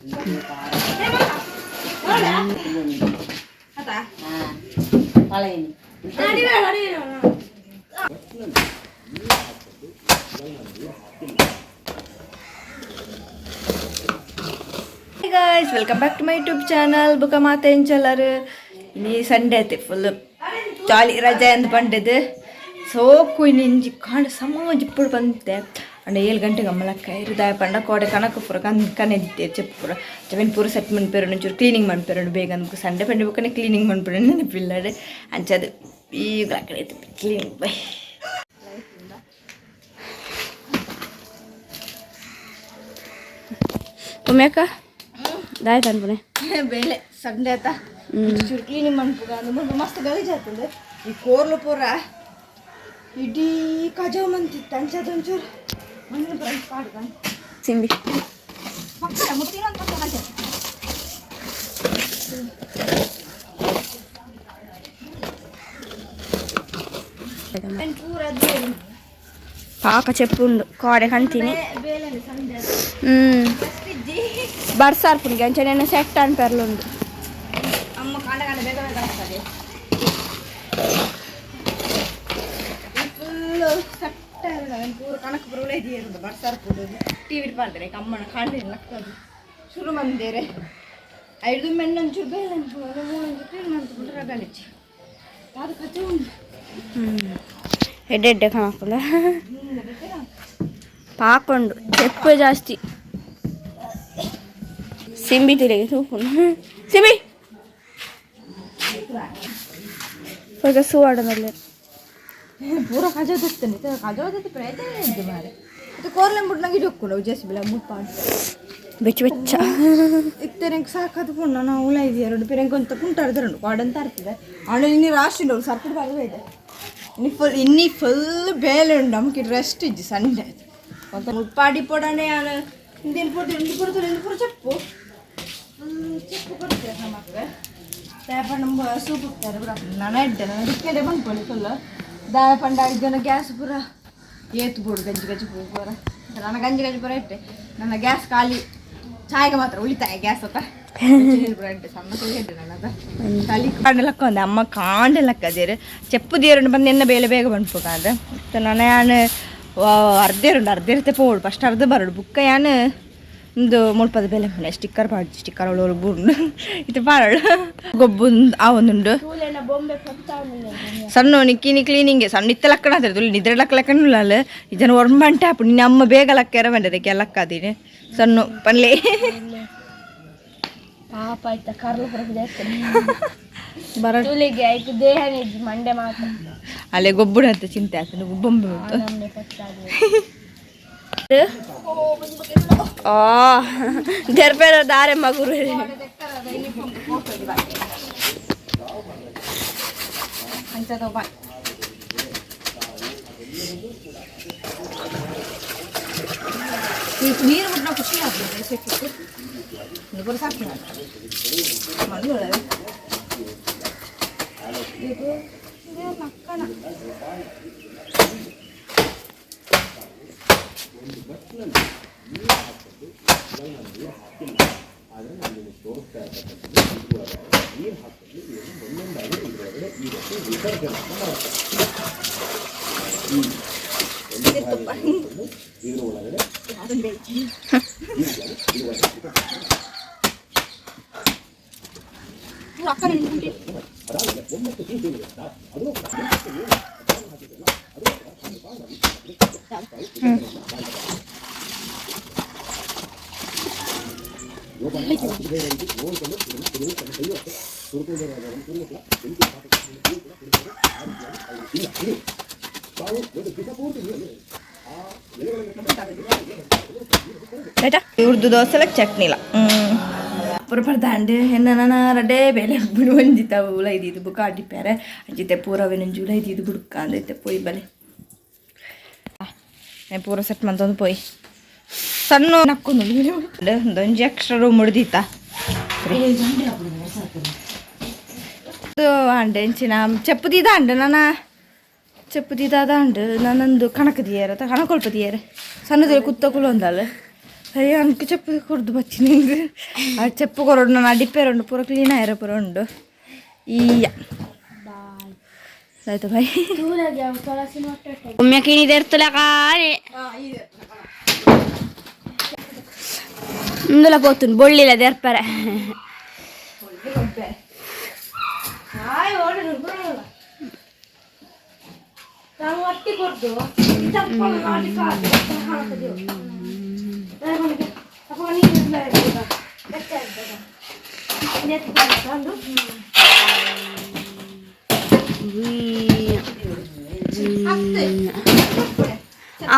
Guys, welcome back to my YouTube channel. ಬುಕ್ಕ ಮಾತ ಎಂಚಲ್ಲರು ಇನಿ ಸಂಡೇ ಐತೆ, ಫುಲ್ ಜಾಲಿ ರಜೆ ಅಂದ್ ಬಂಡಿದ್ದು. ಸೋಕು ಇನ್ನು ಇಂಜಿ ಕಾಂಡ ಸಮ ಜಿಪ್ಪುಡು ಬಂತೆ. ಅಂಡ 7 ಗಂಟೆಗೆ ಅಮ್ಮಲಕ್ಕ ಇರುದಾಯ ಪಂಡ ಕೋಡೆ ಕಣಕ್ ಪೂರ ಕನ್ ಕನೆದಿತ್ತೆ ಚೆಪ್ಪು ಪೂರ ಜಮೀನ್ ಪೂರ ಸೆಟ್ ಮನ್ಪೆರು, ಒಂಚೂರು ಕ್ಲೀನಿಂಗ್ ಮನ್ಪೆರು ಬೇಗ ಅಂದ್ಕು. ಸಂಡೆ ಪಂಡೆ ಬೊಕ್ಕನೆ ಕ್ಲೀನಿಂಗ್ ಮನ್ಪೆರು ನೆನಪಿಲ್ಲಡೆ. ಅಂಚದು ಈಗ ಆ ಕಡೆ ಕ್ಲೀನಿಂಗ್ ಬೈ. ಒಮ್ಮೆಕ್ಕ ದಾಯ ಅನ್ಪುನೆ. ಬೇಲೆ ಸಂಡೆ ಆತ, ಚೂರು ಕ್ಲೀನಿಂಗ್ ಮನ್ಪುಗ ಅಂದ್. ಮುಲ್ಪ ಮಸ್ತ್ ಗಲೀಜ್ ಆಗ್ತದೆ. ಈ ಕೋರ್ಲು ಪೂರ ಇಡೀ ಕಜಾವ್ ಮಂತಿತ್ತು. ಅಂಚದ ಒಂಚೂರು ಮಣ್ಣು ಪೂರ ಪಾಡ್ದ. ಸಿಂಬಿ. ಮಕ್ಕಳ ಮುಟ್ಟಿನ ಅಂತ ಮಂಚ. ಪೂರ ಪಾಕ ಚೆಪ್ಪು ಉಂಡು ಕೋಡೆ ಕಂತೀನಿ. ಬೇಲೆ ಸಂಡೆ. ಇಜ್ಜಿ. ಬರ್ಸಾರ್ಪುನಿಗೆ ಅಂಚನೆ ಸೆಟ್ ಅನ್ಪೆರ್ಲುಂಡು. ಅಮ್ಮ ಕಾಂಡ ಕಾಂಡ ಬೇಗ ಬೇಗ ಆಗ್ತದೆ. ಫುಲ್ ಸಟ್ಟ ಪೂರ ಕಣಕ್ ಪೂರ ಇದೆಯಾ. ಬರ್ಸಾರ್ ಪೂರ ಟಿವಿ ಪಾಡ್ತಾರೆ. ಅಮ್ಮನ ಕಾಂಡ ಲಕ್ಕದು ಶುರು ಮಂದೇರೆ. ಐದು ಮೆಣ್ಣೊಂಚೂರು ಬೇಲೆ ಮೂರೊಂಚೂರು ಕ್ಲೀನ್ ಮಂತ್ಬಿಟ್ರೆ ಗಲೀಜು ಅದು ಕಚ್ಚೆ ಉಂಟು. ಎಡ್ಡೆ ಎಡ್ಡೆ ಕಾಣಕ್ಕಲ್ಲ. ಪಾಕ ಉಂಡು, ಚೆಪ್ಪು ಜಾಸ್ತಿ. ಸಿಂಬಿ ತಿರುಗಿ ತೂಪುಂಡು. ಸಿಂಬಿ ಈಗ ಸೂವಾಡನಲ್ಲಿ. ಪೂರ ಕಜ తెస్తుంది. ಕಜ ಪ್ರಯತ್ನ ಇದ್ದೆ ಮಾರೆ. ಇದು ಕೋರ್ಲೆ ಮುಟ್ನಾಗ ಇದು ಒಕ್ಕುಂಡು ಜೇಸಿ ಬಿಲ ಮುಟ್ಪ. ಬೆಚ್ಚ ಬೆಚ್ಚ. ಇತ್ತೆರೆಂಕ್ ಸಾಕದು ಪುಣ್ಣ ನಾವು ಉಳ ಇದೆ ಎರಡು ಪೆರೆಂಕ್ ಅಂತ ಕುಂಟಾಡ್ತಾರೆ ಕಾಡಂತ ಇರ್ತದೆ. ಆಮೇಲೆ ಇನ್ನಿ ರಾಶಿ ಉಂಟು, ಸರ್ಪುಡು ಬರದೇ ಇದೆ. ಇನ್ನಿ ಫುಲ್ ಇನ್ನಿ ಫುಲ್ ಬೇಲೆ ಉಂಟು. ನಮ್ಗೆ ರೆಸ್ಟ್ ಇಜ್ಜಿ ಸಂಡೆ. కొంత ಮುಟ್ಪಾಡಿ ಪೊಡನೆ ಹಿಂದಿನ ಪೂರ್ತಿ ಇಂದು ಪೂರ್ತಿ ಇಂದು ಪೂರ ಚೆಪ್ಪು, ಫುಲ್ ಚೆಪ್ಪು ಕೊಡ್ತೇವೆ ನಮಗೆ. ಪಂಡ ಸೂಪ್ ಹೋಗ್ತಾರೆ ಪೂರ. ನನ್ನ ಇಡ್ಡೆ ನನ್ನ ದಿಕ್ಕಡೆ ಬಂದ್ಕೊಳ್ಳಿ ಫುಲ್ ದಾಯ ಪಂಡ. ಐದು ಜನ ಗ್ಯಾಸ್ ಪೂರ ಏತು ಬೋಡು ಗಂಜಿ ಗಂಜಿ ಪೂರ. ನನ್ನ ಗಂಜಿ ಗಂಜಿ ಪೂರ ಇಟ್ಟೆ. ನನ್ನ ಗ್ಯಾಸ್ ಖಾಲಿ, ಚಾಯ್ಗೆ ಮಾತ್ರ ಉಳಿತಾಯ ಗ್ಯಾಸ್ ಅತ್ತ. ಇಡ್ಡೆ ಸಣ್ಣ ಇಡ್ಡೆ ನನ್ನದ ಖಾಲಿ. ಕಾಂಡಲಕ್ಕ ಒಂದು ಅಮ್ಮ ಕಾಂಡಲಕ್ಕ ದೇರು ಚೆಪ್ಪು ದೇರುಂಡು ಬಂದು ಎನ್ನ ಬೇಲೆ ಬೇಗ ಬಂದ್ಪುಗಾದ. ನಾನು ಯಾನ್ ಅರ್ಧ ಉಂಡು, ಅರ್ಧ ಇರುತ್ತೆ ಪೋಡು. ಫಸ್ಟ್ ಅರ್ಧ ಬರೋಡು ಬುಕ್ಕ. ಯಾನ್ ಒಂದು ಮುಲ್ಪದ ಬೇಲೆ ಮನೆ ಸ್ಟಿಕ್ಕರ್ ಪಾಡ್ಜಿ, ಸ್ಟಿಕ್ಕರ್ ಒಳಗೆ ಬೂಂಡು ಇದು ಪಾಡೋಳು ಗೊಬ್ಬು ಆ ಒಂದುಂಡು. ಸಣ್ಣ ನಿಕ್ಕಿನಿ ಕ್ಲೀನಿಂಗ್ ಸಣ್ಣ ಇತ್ತ ಲಕ್ಕಣ ಆದ್ರೆ ನಿದ್ರೆ ಲಕ್ಕ ಲಕ್ಕಣ ಇದನ್ನು ಒರ್ಮಂಟೆ ಹಾಪು. ನಿನ್ನ ಅಮ್ಮ ಬೇಗ ಲಕ್ಕ ಎರ ಬಂದದಕ್ಕೆ ಲಕ್ಕ ಅದೀನಿ ಸಣ್ಣ ಪನ್ಲೆ. ಪಾಪ ಆಯ್ತಾ, ಕರ್ಲು ಪುರ ಬರ ತುಲಿಗೆ ಐಕ್ ದೇಹನೇ ಇಜ್ಜಿ, ಮಂಡೆ ಮಾತ್ರ. ಅಲ್ಲೇ ಗೊಬ್ಬುಡ ಅಂತ ಚಿಂತೆ ಆಗ್ತದೆ, ಬೊಂಬೆ ಉಂಟು. ನಮ್ನೆ ಆ ದೆರ್ಪೆರ ದಾರೆ ಮಗುರು. ಅಂಚದ ಬಾಯ್. ನೀರು ಮುಟ್ಟಿನ ಖುಷಿ ಆಗ್ತದೆ. ಸೆಟ್ಟಿತ್ತು ಇದು ಪೂರ ಸಾಕು ಮದುವೆ ಇದು ಇದು ಮಕ್ಕಳ. ಆಯ್ತಾ? ಉರ್ದು ದೋಸೆ ಚಟ್ನಿಲ ಪೂರ ಪರ್ದಾಂಡ್. ಎನ್ನ ನನ ರಡ್ಡೆ ಬೇಲೆ ಬಿಡು ಒಂಜಿತ ಉಲ ಇದ್ದಿದ್ದು ಬುಕ್ಕ ಅಡ್ಡಿಪ್ಪಾರೆ ಅಂಚಿತೆ ಪೂರವೇನೊಂಜಿ ಉಲ ಇದ್ದಿದ್ದು ಬುಡ್ಕ ಅಂದೈತೆ. ಪೋಯಿ ಬಲೆ, ಪೂರ ಸೆಟ್ ಮಂತೊಂದು ಪೋಯಿ. ಸಣ್ಣ ನಕ್ಕೊಂದು ಒಂಜಿ ಎಕ್ಸ್ಟ್ರಾ ರೂಮ್ ಮುಡ್ದಿತ್ತ ಅಂಡ್ ಎಂಚಿನ ಚೆಪ್ಪು ದೀದ ಅಂಡ್ ನನ್ನ ಚೆಪ್ಪು ದೀದಾದ ಅಂಡ್ ನನ್ನೊಂದು ಕಣಕ್ ದಿಯರ ಕಣಕೊಲ್ಪ ದಿಯರೆ ಸಣ್ಣದ ಕುತ್ತ ಕುಲೊಂದಲ್ಲ. ಅಯ್ಯೋ ಅನ್ಕ చెప్పು ಕೊಡ್ದು ಬಚ್ಚಿ ನಿಂಗೆ ಆ చెప్పು ಕೊರಡು ನಾನು ಅಡಿಪೇರುಂಡು ಪೂರ ಕ್ಲೀನ್ ಆಯಿರ ಪೂರ ಉಂಡು ಈಯ ಆಯ್ತು ಬಾಯ್. ಒಮ್ಮೆ ಕಿಣಿದೆರ್ತಲ ಕಾರೆ ಇಂದುಲ ಪೋತುನ್ ಬೊಳ್ಳಿಲ ದೆರ್ಪರೆ.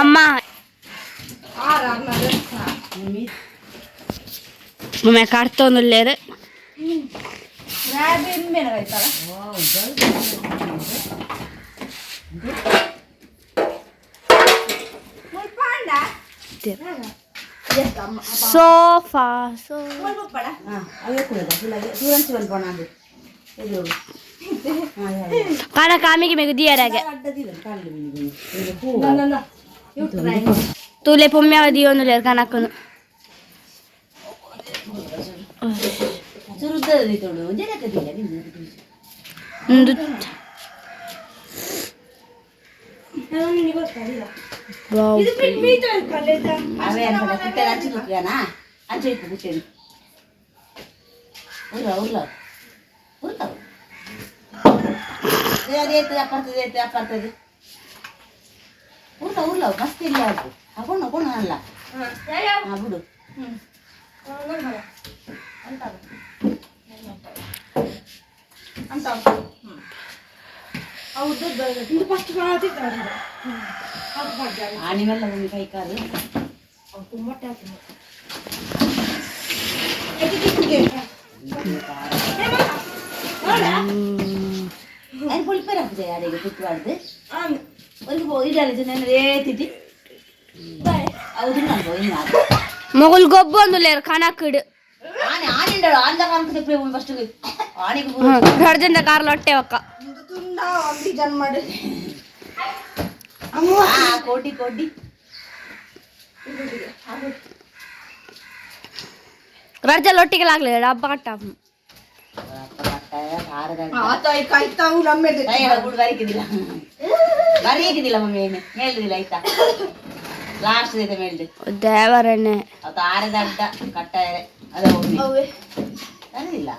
ಅಮ್ಮ ಒಮ್ಮೆ ಕರ್ತೊಂದುಲ್ಲೇರು. ಸೋಫಾ ಸೋ ಕಾಣ ಕಾಮಿಗೆ ಮೇಗು ದಿಯರಾಗೆ ತೂಲೆ ಪೊಮ್ಮೆವ ದಿಯೊಂದುಲ್ಲೇರು ಕನಕನು. ಉಂದು ವಾವ್. ಬಿಡು. ಆನಿಮೆಲ್ಲ ಭೂಮಿ ಕೈ ಕಾಲು. నేను పులిపేరు చేయాలి పుట్టువాడితే ಒಂದು ಇಡಲಿ నేను ಏತಿಟಿ అవుతున్నాను పోయింది. మొగులు గొబ్బు అందులేరు కనకుడు. ఆని ఆనిండాడు ఆంద కనుక ఫస్ట్ ఆనికి. ಗರ್ಜಂದ ಕಾರ್ಲ ಹೊಟ್ಟೆ ಒಕ್ಕ. ಕೋಟಿ ಕೋಟಿ. ರರ್ಜಲ್ ಒಟ್ಟಿಗೆ ಆಗ್ಲಿಲ್ಲ ಡಬ್ಬ ಕಟ್ಟ. ಬರೀಕಿದಿಲ್ಲ ಬರೀಕಿದಿಲ್ಲ ಮಮ್ಮಿ ಏನು ಮೇಲ್ದಿಲ್ಲ ಆಯ್ತಾ ಲಾಸ್ಟ್ ಐತೆ ಮೇಲ್ದು. ದೇವರನ್ನೇ. ಅದು ಆರದ ಅಡ್ಡ ಕಟ್ಟಾರೆ ಅದ ಒಮ್ಮೆ ತಂದಿಲ್ಲ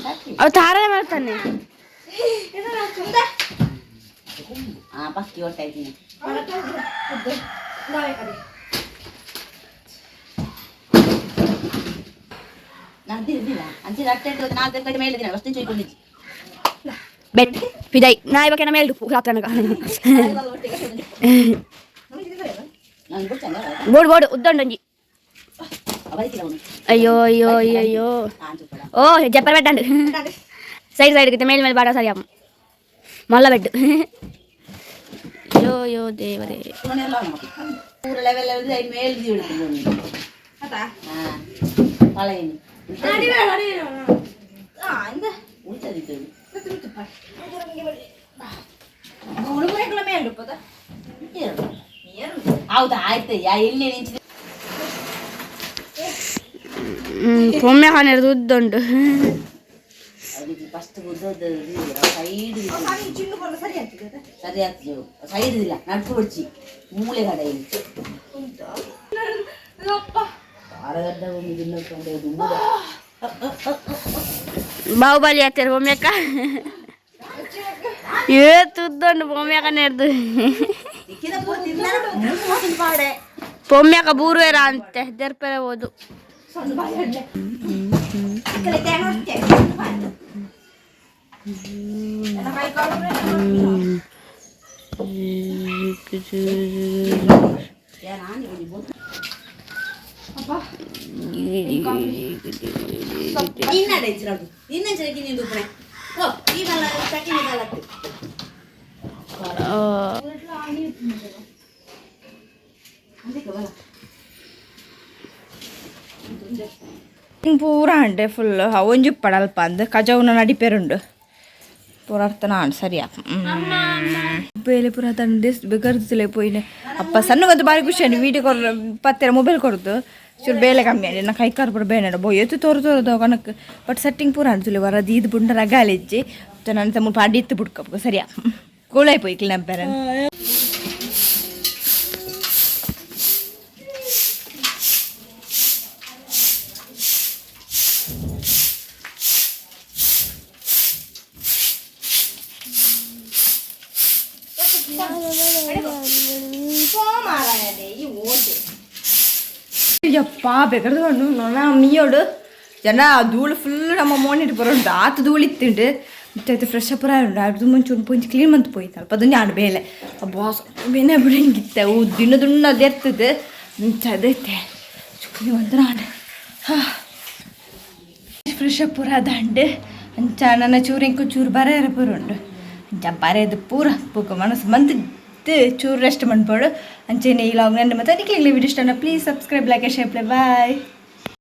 ಸಾಕಿ. ಅವ್ ತಾರನೆ ಮಾಡ್ತಾನೆ. ಆ ಪಕ್ಕಿ ಹೊಟ್ಟೆ ಇದ್ದೀನಿ. ನಾನು ತಿರುಗಿಲ್ಲ ಅಂಚೆ ಅಟ್ಟೆ ನಾಲ್ಕು ಕಡೆ ಮೇಲಿದ್ದೀನಿ ಅಷ್ಟು ಚೊಯ್ಕೊಂಡಿದ್ದೆ. ಬೆಟ್ ಪಿದೈ ನಾ ಇವಾಗ ಮೇಲ್ಡು ರಾತ್ರಿ. ನಾನು ಗೊತ್ತಲ್ಲ. ಬೋಡು ಬೋಡು ಉದ್ದಂಡೊಂಜಿ. ಬರೀತಿಲ್ಲ ಅವನು. ಅಯ್ಯೋ ಅಯ್ಯೋ ಅಯ್ಯೋ ಅಯ್ಯೋ. ಆಂಚು. ಓ ಜಪ್ಪರ್ ಬೆಟ್ಟಂಡು ಸೈಡ್ ಸೈಡ್ ಮೇಲ್ ಮೇಲೆ ಬಾಡ ಸರಿ ಮಲ್ಲ ಬೆಡ್. ಅಯ್ಯೋ ಅಯ್ಯೋ ದೇವರೇ. ಪೂರ ಲೆವೆಲ್ ಲೆವೆಲ್ ಐದು ಮೇಲ್ ಹಿಡಿದು ಹಾಂ ಪಳೆಯನಿ ಉಳಿತದಿತ್ತು. ಹೌದಾ ಆಯ್ತು ಯಾ ಎಲ್ಲಿ ನಿಂಚಿದೆ. ಪೊಮ್ಮೆ ಕಾಣಿರೋದು ಉದ್ದುಂಡು. ಅದಕ್ಕೆ ಫಸ್ಟ್ ಸೈಡ್ ಸರಿ ಆಗ್ತದೆ ಸೈಡ್ ಇಲ್ಲ ನಡ್ಕು ಹೊಡ್ಚಿ ಮೂಲೆ ಕಡೆ ಇಲ್ಲಿ ಆರಗಡ್ಡ ಒಂದು ದಿನ. ಬಾಹುಬಲಿ ಹತ್ತಿರ ಬೊಮ್ಮೆಕ್ಕ ಏ ತುದ್ದುಂಡು ಬೊಮ್ಮೆಕ ನೆರ್ದು. ಪೊಮ್ಮೆಕ ಬೂರುವೆರ ಅಂತೆ ದೆರ್ಪೆರೆ ಹೋದು. ನಿನ್ನಡೆ ಇಚ್ಚಿರೋದು ನಿನ್ನಂಚೆ ನಿಂದು ಉಪ್ಪನೆ ಓ ಈ ಮಲ್ಲ ಚಟ್ನಿ ಮಲ್ಲತ್ತು. ಪೂರ ಅಂಡೆ ಫುಲ್ ಒಂಜಿ ಉಪ್ಪಡ ಅಲ್ಪ ಅಂದ್ ಕಜವುನ ನಡಿಪೇರುಂಡು ಪೂರ ಅರ್ಥನ ಆಂಡ್ ಸರಿಯಾ ಬೇಲೆ ಪೂರ ತಂದೆ ಗರ್ದಲೆ ಪೋಯಿನೆ ಅಪ್ಪ ಸಣ್ಣ ಒಂದು ಬಾರಿ ಖುಷಿ ಅಂಡ್ ವೀಡಿಯೋ ಕೊರ್ ಪತ್ತೆರ ಮೊಬೈಲ್ ಕೊರ್ದು. ಚೂರು ಬೇಲೆ ಕಮ್ಮಿ ಆಂಡ್ ಎನ್ನ ಕೈ ಕಾರ್ ಪೂರ ಬೇನೆ ಬೋ ಏತು ತೋರು ತೋರು ಕಣಕ್. ಬಟ್ ಸೆಟ್ಟಿಂಗ್ ಪೂರ ಅಂಚುಲಿ ವರ ದೀದ್ ಬುಂಡ ರಗಾಲಿಜ್ಜಿ ನನ್ನ ಮುಲ್ಪ ಅಡಿತ್ತು ಬುಡ್ಕಪ್ಪ ಸರಿಯಾ ಕೂಳಾಯ್ ಪೋಯ್ಕ್ಲಿ ನಂಬರ. ಯಪ್ಪ, ಬೇಕಾದ್ರೆ ನನ್ನ ಮೀಯೋಡು ಜನ ಧೂಳು ಫುಲ್ ನಮ್ಮ ಮೋನಿಟ್ ಬರೋಂಟು ಆತ ಧೂಳು ಇತ್ತುಂಡು. ಮತ್ತೆ ಅದು ಫ್ರೆಶ್ ಅಪ್ ಉಂಟು. ಅದು ಮುಂಚೆ ಒಂದು ಪೊಂಚ್ ಕ್ಲೀನ್ ಮಂತ್ ಪೋಯ್ತು ಅಲ್ಪ ಅದೊಂದು ಆಡು ಬೇಲೆ ಬಾಸ್ ಬೇನೆ ಬಿಡಂಗಿತ್ತೆ. ಅವು ದಿನ ದುಣ್ಣ ಅದೇ ಇರ್ತದೆ ಮುಂಚೆ ಅದೈತೆ ಚುಕ್ಲಿ ಒಂಥರ ಆಡು. ಹಾಂ, ಫ್ರೆಶ್ ಅಪ್ ಪೂರ ಅದಾಂಡು. ಅಂಚ ನನ್ನ ಚೂರು ಇಂಕು ಚೂರು ಬರೆಯರ ಪೂರ ಉಂಡು. ಅಂಚ ಬರೆಯದು ಪೂರ ಪೂಕ ಮನಸ್ಸು ಮಂತ್ ಚೂರು ರೆಸ್ಟ್ ಮನ್ಪೋಡು. ಅಂಚೆನೆ ಈ ಲಾಗ್ ನನ್ನ ಮತ್ತೆ ನಿಕ್ಲಿಂಗ್ಲೆ ವಿಡಿಯೋ ಇಷ್ಟ please subscribe, like, share, play. Bye.